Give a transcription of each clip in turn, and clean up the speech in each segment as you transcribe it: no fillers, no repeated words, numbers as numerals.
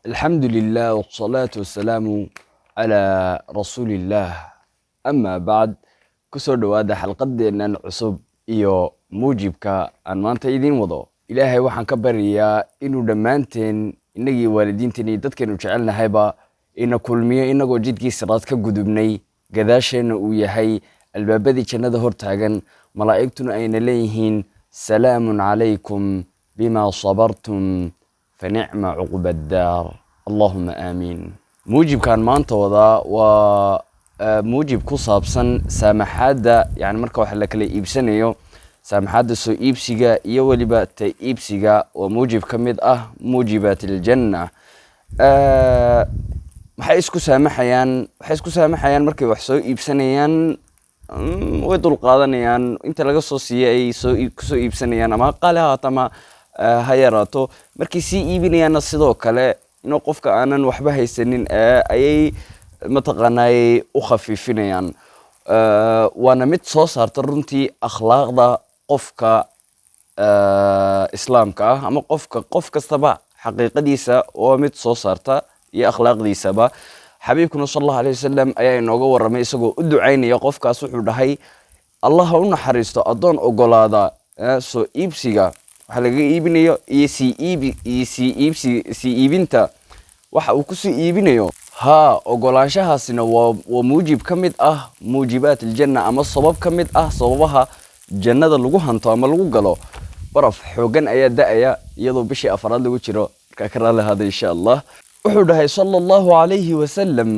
Alxamdu lilah wsalaatu wasalaamu calaa rasuuliillaah, amaa bacd. Kusoo dhowaada xalqadeennan cusub iyo muujibka aan maanta idiin wado. Ilaahay waxaan ka baryayaa inuu dhammaanteen, innagii waalidiinteen iyo dadkaynu jecelnahayba, ina kulmiyo innagoo jidkii siraad ka gudubnay, gadaasheenna uu yahay albaabadii jannada hor taagan, malaa'igtuna ayna leeyihiin salaamun calaykum bima sabartum fa nicma cuqba addaar. Allahuma aamiin. Muujibkaan maanta wadaa waa muujib ku saabsan saamaxaadda, yani marka wax la kala iibsanayo, saamaxaadda soo iibsiga iyo weliba ta iibsiga. Waa muujib ka mid ah muujibaat aljanna. Maxay isku saamaxayaan? Waxay isku saamaxayaan markay wax soo iibsanayaan, way dulqaadanayaan inta laga soo siiyay ay soo kusoo iibsanayaan, ama ha qaali ha haato ama ha yaraato. Markay sii iibinayaanna sidoo kale, inuu qofka aanan waxba haysanin ayay mataqaanaayey u khafiifinayaan. Waana mid soo saarta runtii akhlaaqda qofka islaamka ah ama qofka qof kastaba xaqiiqadiisa waa mid soo saarta iyo akhlaaqdiisaba. Xabiibkuna sal Allahu alayh wasalam ayaa inooga warramay isagoo u ducaynaya qofkaas. Wuxuu dhahay: "Allah ha u naxariisto addoon ogolaada soo iibsiga waxa lagaga iibinayo iyo sii iibi iyo sii iibsi sii iibinta waxa uu kusii iibinayo." Haa, ogolaanshahaasina waa muujib ka mid ah muujibaat aljanna, ama sabab ka mid ah sababaha jannada lagu hanto ama lagu galo. Baraf xooggan ayaa da-aya iyadoo bishii afaraad lagu jiro, markaa ka raalli ahaada insha Allah. Wuxuu dhahay sala Allahu calayhi wasalam: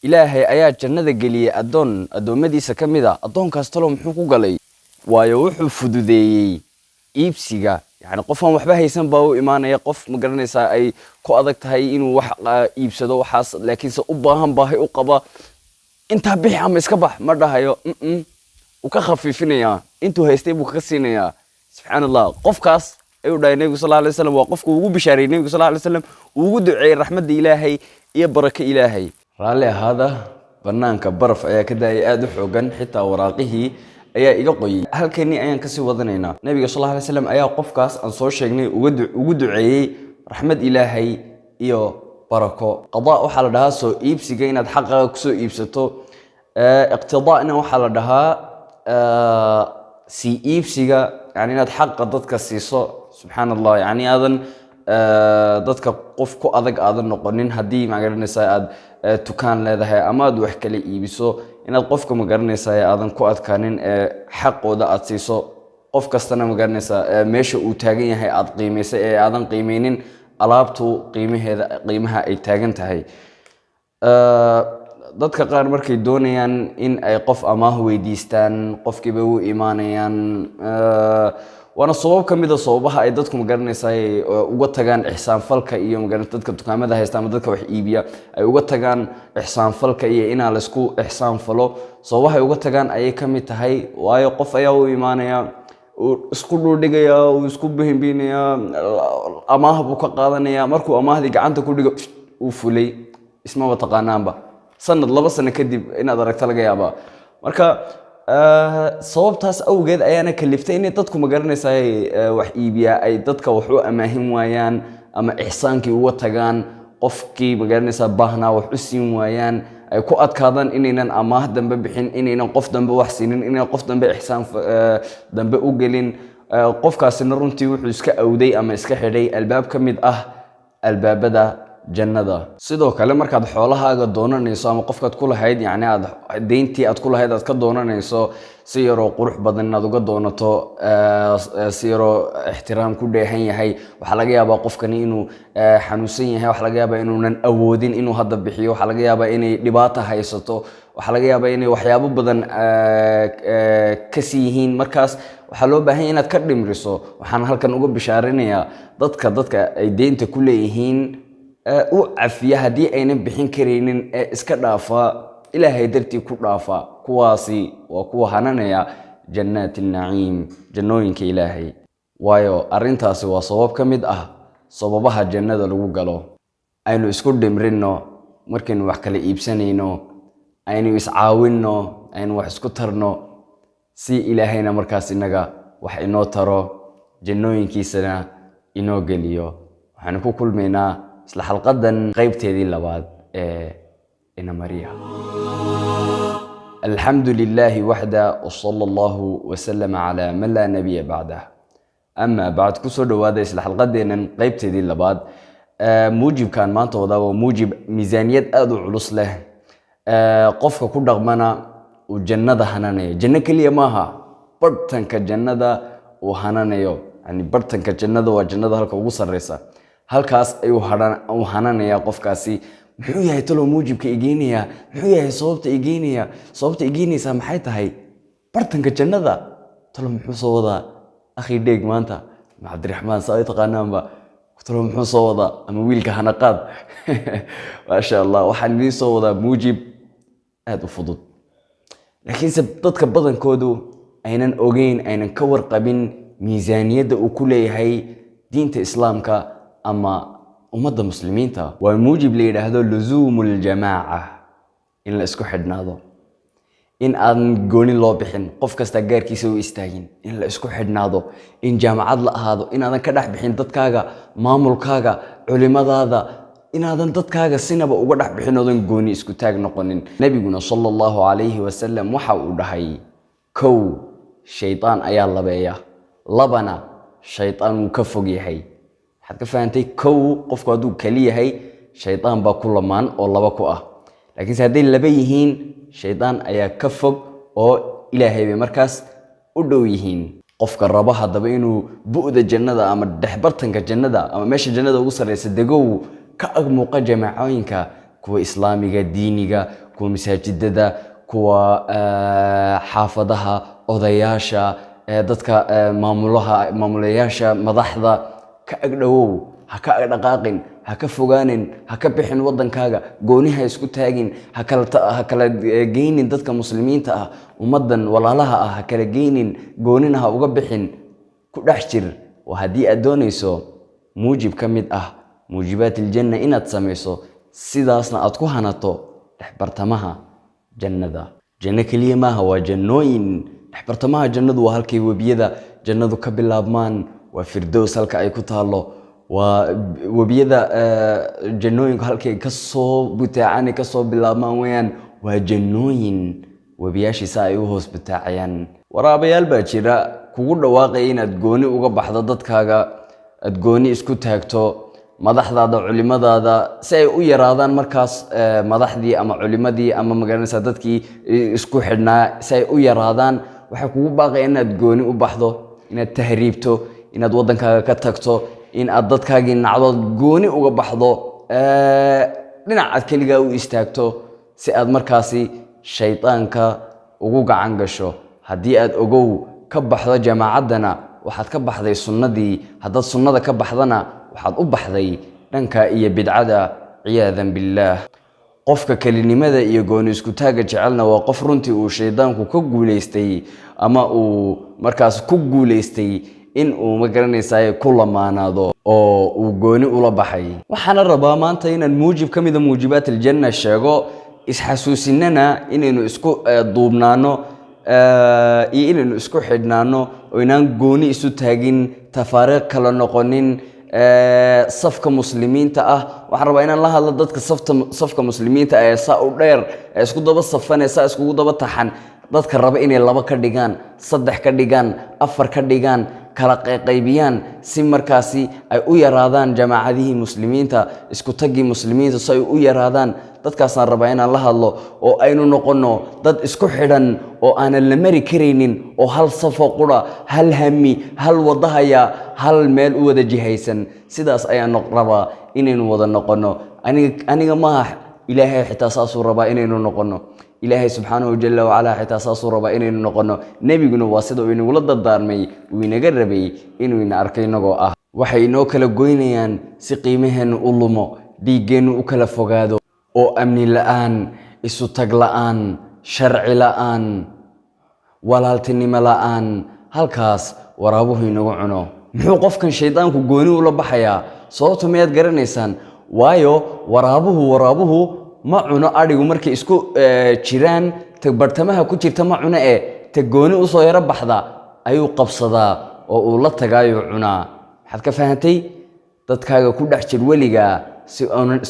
"Ilaahay ayaa jannada geliyey addoon addoommadiisa ka mid a. Addoonkaas talo muxuu ku galay? Waayo wuxuu fududeeyey iibsiga." Yani qof aan waxba haysan baa u imaanaya, qof ma garanaysaa ay ku adag tahay inuu wax iibsado waxaas, laakiinse u baahan, baahi u qaba. "Intaa bixi ama iska bax" ma dhahayo. Wuu ka khafiifinayaa, intuu haystay buu kaga siinayaa. Subxaan Allah, qofkaas ayuu dhahay Nebigu sal alay slam waa qofka ugu bishaarayey Nebigu sal alay slam, uu ugu duceeyey raxmadda Ilaahay iyo barako Ilaahay. Raalli ahaada, banaanka baraf ayaa ka daayay aada u xoogan, xitaa waraaqihii ayaa iga qoyay. Halkani ayaan kasii wadanaynaa. Nabiga sal alay slam ayaa qofkaas aan soo sheegnay ugu duceeyey raxmad Ilaahay iyo barako. Qadaa waxaa la dhahaa soo iibsiga, inaad xaqaaga kusoo iibsato. Iqtidaa'na waxaa la dhahaa sii iibsiga, yani inaad xaqa dadka siiso. Subxaan Allah, yani aadan dadka qof ku adag aadan noqonin. Haddii magaranaysaa aad dukaan leedahay ama aad wax kala iibiso, inaad qofka magaranaysaa aadan ku adkaanin ee xaqooda aad siiso. Qof kastana magaranaysaa meesha uu taagan yahay aad qiimaysay ee aadan qiimeynin alaabtu qiimaheeda, qiimaha ay taagan tahay. Dadka qaar markay doonayaan in ay qof amaah weydiistaan, qofkiibay u imaanayaan. Waana sabab ka mid a sababaha ay dadku magaranaysaa uga tagaan ixsaanfalka iyo magaran dadka dukaamada haysta ama dadka wax iibiya ay uga tagaan ixsaanfalka iyo inaa laysku ixsaanfalo. Sababaha ay uga tagaan ayay ka mid tahay, waayo qof ayaa u imaanaya, uu isku dhuudhigayaa, uu isku bihinbinayaa, amaah buu ka qaadanaya. Markuu amaahdii gacanta ku dhigo, uu fulay, ismaba taqaanaanba. Sanad, 2 sano kadib inaad aragto laga yaabaa. Marka sababtaas awgeed ayaana kaliftay inay dadku magaranaysaa wax iibiyaa ay dadka wax u amaahin waayaan ama ixsaankii uga tagaan, qofkii magaranaysaa baahnaa wax u siin waayaan, ay ku adkaadaan inaynan amaah dambe bixin, inaynan qof dambe wax siinin, inaynan qof dambe ixsaan dambe u gelin. Qofkaasina runtii wuxuu iska awday ama iska xidhay albaab ka mid ah albaabada jannada. Sidoo kale markaad xoolahaaga doonanayso ama qofkaad ku lahayd, yacni aad deyntii aad ku lahayd aad ka doonanayso, si yaroo qurux badan inaad uga doonato, si yaroo ixtiraam ku dheehan yahay. Waxaa laga yaabaa qofkani inuu xanuunsan yahay, waxaa laga yaabaa inuunan awoodin inuu hadda bixiyo, waxaa laga yaabaa inay dhibaata haysato, waxaa laga yaabaa inay waxyaabo badan kasii yihiin. Markaas waxaa loo baahan yahay inaad ka dhimriso. Waxaan halkan uga bishaarinayaa dadka ay deynta ku leeyihiin u cafiya haddii aynan bixin karaynin ee iska dhaafa, Ilaahay dartii ku dhaafa. Kuwaasi waa kuwa hananaya jannaati naciim, jannooyinka Ilaahay, waayo arrintaasi waa sabab ka mid ah sababaha jannada lagu galo. Aynu isku dhimrinno markaynu wax kala iibsanayno, aynu iscaawinno, aynu wax isku tarno, si Ilaahayna markaas innaga wax inoo taro, jannooyinkiisana inoo geliyo. Waxaanu ku kulmaynaa Isla xalqadan qaybteedii labaad ee Inamaria. Alxamdu lilaahi waxda, wsala allahu wasalama calaa man laa nabiya bacdah, ama bacd. Kusoo dhowaada isla xalqadeennan qaybteedii labaad. Muujibkan maanta wadaa waa muujib miisaaniyad aada u culus leh, qofka ku dhaqmana uu jannada hananayo. Janno keliya maaha, bartanka jannada uu hananayo. Yani bartanka jannada waa jannada halka ugu sarreysa, halkaas ayuu uu hananayaa qofkaasi. Muxuu yahay talow muujibka igeynaya? Muxuu yahay sababta igeynaya? Sababta igeynaysaa maxay tahay? Bartanka jannada talow muxuu soo wadaa? Akhi dheeg maanta ama Cabdiraxmaan saa ay taqaanaanba, talow muxuu soo wadaa? Ama wiilka hanaqaad? Maasha Allah, waxaan idiin soo wadaa muujib aada u fudud, laakiinse dadka badankoodu aynan ogeyn, aynan ka warqabin miisaaniyadda uu ku leeyahay diinta Islaamka ama ummadda Muslimiinta. Waa muujib la yidhaahdo luzuumu ljamaaca, in la isku xidhnaado, in aan gooni loo bixin, qof kastaa gaarkiisa u istaagin, in la isku xidhnaado, in jaamacad la ahaado, inaadan ka dhex bixin dadkaaga, maamulkaaga, culimadaada, inaadan dadkaaga sinaba uga dhex bixin oodan gooni isku taag noqonin. Nebiguna sala allahu calayhi wasalam waxa uu dhahay: kow, shaydaan ayaa labeeya; labana, shaydaan wuu ka fog yahay. Waxaad ka fahantay, kow, qofku hadduu keli yahay shaydaan baa ku lamaan oo laba ku ah, laakiinse hadday laba yihiin shaydaan ayaa ka fog oo Ilaahay bay markaas u dhow yihiin. Qofka raba haddaba inuu bu'da jannada ama dhexbartanka jannada ama meesha jannada ugu sarreysa degow, ka ag muuqa jamaacooyinka, kuwa Islaamiga, diiniga, kuwa masaajidada, kuwa xaafadaha, odayaasha, dadka maamulaha, maamulayaasha, madaxda ka ag dhowow. Ha ka ag dhaqaaqin, ha ka fogaanin, ha ka bixin waddankaaga, gooni ha isku taagin, ha kala geynin dadka Muslimiinta ah, ummaddan walaalaha ah ha kala geynin, goonina ha uga bixin, ku dhex jir. Waa haddii aad doonayso muujib ka mid ah muujibaat iljanna inaad samayso, sidaasna aad ku hanato dhexbartamaha jannada. Janno keliya maaha, waa jannooyin. Dhexbartamaha jannadu waa halkay webiyada jannadu ka bilaabmaan, waa Firdows halka ay ku taallo, waa webiyada jannooyinku halkay kasoo butaacaan, kasoo bilaabmaan weeyaan. Waa jannooyin webiyaashiisa ay u hoos butaacayaan. Waraabayaal baa jira kugu dhawaaqaya inaad gooni uga baxdo dadkaaga, aad gooni isku taagto, madaxdaada, culimadaada, si ay u yaraadaan markaas madaxdii ama culimadii ama magaranaysaa dadkii isku xidhnaa, si ay u yaraadaan waxay kugu baaqaya inaad gooni u baxdo, inaad tahriibto, inaad waddankaaga ka tagto, in aad dadkaagii nacdood, gooni uga baxdo, dhinac aad keligaa u istaagto, si aad markaasi shaydaanka ugu gacan gasho. Haddii aad ogow ka baxdo jamaacaddana, waxaad ka baxday sunnadii. Haddaad sunnada ka baxdana, waxaad u baxday dhanka iyo bidcada, ciyaadan billaah. Qofka kelinimada iyo gooni iskutaagga jecelna waa qof runtii uu shaydaanku ka guulaystay ama uu markaas ku guulaystay in uu, ma garanaysaay, ku lamaanaado oo uu gooni ula baxay. Waxaana rabaa maanta inaan muujib ka mida muujibaat aljanna sheego, isxasuusinana inaynu isku duubnaano iyo inaynu isku xidhnaano oo inaan gooni isu taagin, tafaariiq kala noqonin safka Muslimiinta ah. Waxaan rabaa inaan la hadlo dadka safka Muslimiinta ee saa u dheer, ee isku daba safan, ee saa iskugu daba taxan, dadka raba inay laba ka dhigaan, saddex ka dhigaan, afar ka dhigaan, kala qayqaybiyaan, si markaasi ay u yaraadaan jamaacadihii Muslimiinta, isku taggii Muslimiinta si ay u yaraadaan. Dadkaasaan rabaa inaan la hadlo, oo aynu noqonno dad isku xidhan oo aanan la mari karaynin, oo hal safo qura, hal hami, hal wadahaya, hal meel u wada jihaysan. Sidaas ayaan rabaa inaynu wada noqonno. Aniga maaha, Ilaahay xitaa saasuu rabaa inaynu noqonno. Ilaahay subxaanahu jala wacalaa xitaa saasuu rabaa inaynu noqonno. Nebiguna waa sida uu inagula dardaarmay, uu inaga rabay inuu ina arko inagoo ah. Waxay inoo kala goynayaan si qiimaheennu u lumo, dhiiggeennu u kala fogaado, oo amni la'aan, isu tag la'aan, sharci la'aan, walaaltinimo la'aan, halkaas waraabuhu inagu cuno. Muxuu qofkan shaydaanku gooni ula baxayaa? Sababta miyaad garanaysaan? Waayo, waraabuhu ma cuno adhigu markay isku jiraan. Ta bartamaha ku jirta ma cuno, ee ta gooni usoo yaro baxda ayuu qabsadaa oo uu la tagaayuu cunaa. Maxaad ka fahantay? Dadkaaga ku dhex jir weligaa. si aanu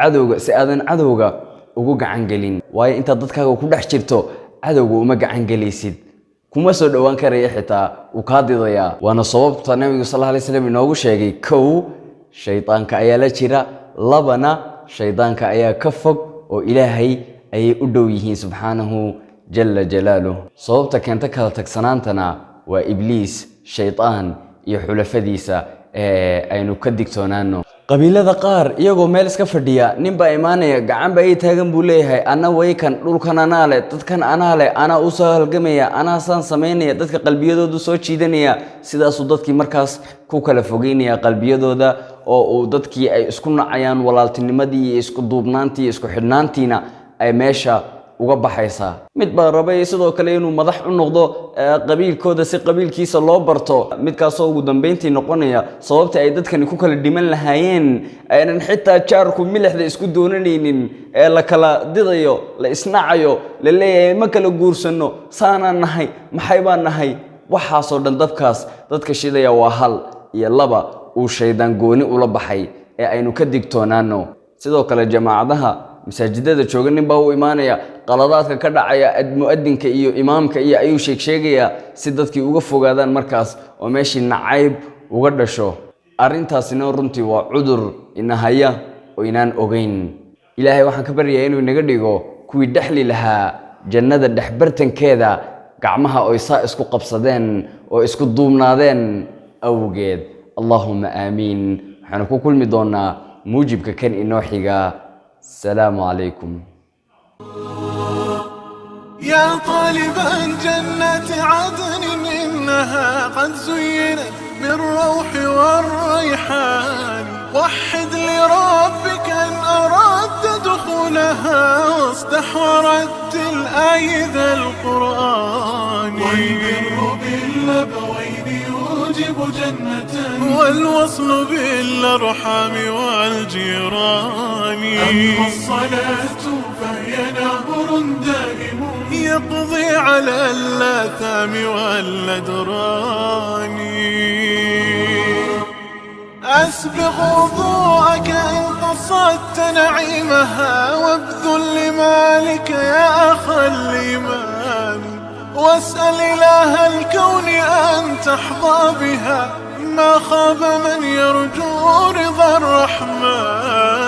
cadowga, si aadan cadowga ugu gacan gelin. Waayo, intaad dadkaaga ku dhex jirto cadowga uma gacan gelaysid, kuma soo dhowaan karaya, xitaa uu kaa didayaa. Waana sababta Nabigu sal alay slam inoogu sheegay: kow, shaydaanka ayaa la jira; labana, shaydaanka ayaa ka fog oo Ilaahay ayay u dhow yihiin subxaanahu jala jalaaluh. Sababta keenta kala tagsanaantana waa Ibliis, shaydaan iyo xulafadiisa ee aynu ka digtoonaano. Qabiilada qaar iyagoo meel iska fadhiya, nin baa imaanaya, gacan baa ii taagan buu leeyahay, ana waykan, dhulkan anaa leh, dadkan anaa leh, anaa u soo halgamaya, anaa saan samaynaya, dadka qalbiyadoodu soo jiidanaya. Sidaasuu dadkii markaas ku kala fogeynaya qalbiyadooda, oo uu dadkii ay isku nacayaan, walaaltinimadii iyo isku duubnaantii iyo isku xidhnaantiina ay meesha uga baxaysaa. Mid baa rabay sidoo kale inuu madax u noqdo qabiilkooda si qabiilkiisa loo barto, midkaasoo ugu dambeyntii noqonaya sababta ay dadkani ku kala dhiman lahaayeen, aynan xitaa jaarku milixda isku doonanaynin, ee la kala didayo, la isnacayo, la leeyahay ma kala guursanno, saanaan nahay, maxay baan nahay. Waxaasoo dhan dabkaas dadka shidaya waa hal iyo laba uu shaydaan gooni ula baxay ee aynu ka digtoonaano. Sidoo kale jamaacadaha masaajidada jooga nin baa u imaanaya, qaladaadka ka dhacaya mu'adinka iyo imaamka iyo ayuu sheegsheegayaa si dadkii uga fogaadaan markaas oo meeshii nacayb uga dhasho. Arrintaasina runtii waa cudur inahaya oo inaan ogeyn. Ilaahay waxaan ka baryayaa inuu inaga dhigo kuwii dhexli lahaa jannada dhexbartankeeda, gacmaha oy saa isku qabsadeen oo isku duubnaadeen awgeed. Allaahuma aamiin. Waxaanu ku kulmi doonaa muujibka kan inoo xiga. السلام عليكم. يا طالبا جنة عدن إنها قد زينت بالروح والريحان، وحد لربك إن أردت دخولها، واصدح ورتل آي ذا القرآن. والبر بالأبوين يوجب جنة، والوصل بالأرحام والجيران. أما الصلاة فهي نهر دائم يقضي على الآثام والأدران. أسبغ وضوءك إن قصدت نعيمها، وابذل لمالك يا أخا الإيمان، واسأل إله الكون أن تحظى بها، ما خاب من يرجو رضا الرحمن.